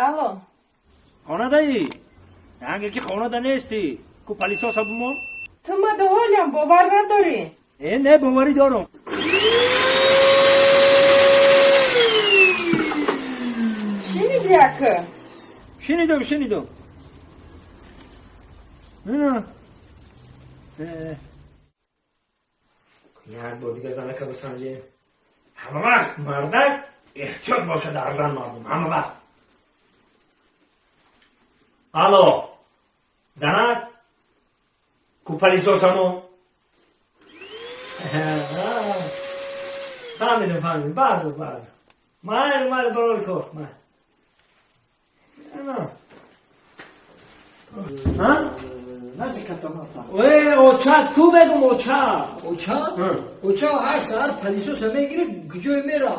Алло. Хонадаӣ? Ранге ки хонада нестӣ. Ку пылесоса бумон? Ту мада ҳолям бовар надорӣ? Э, не, боварӣ дорам. Шунидӣ, ака? Шунидам, шунидам. Як бор дигар занака бисанҷем. Ҳама вақт мардак эҳтиёт бошад, арзан мардум, ҳама вақт. Алло, занак, ку пылесосамо? Фаҳмидам, фаҳмидам, баъзо, баъзо. Майли, майли, барори кор, майли. Э, оча ку бегум, оча? Оча? Оча ҳар саҳар пылесоса мегирад, куҷое мера?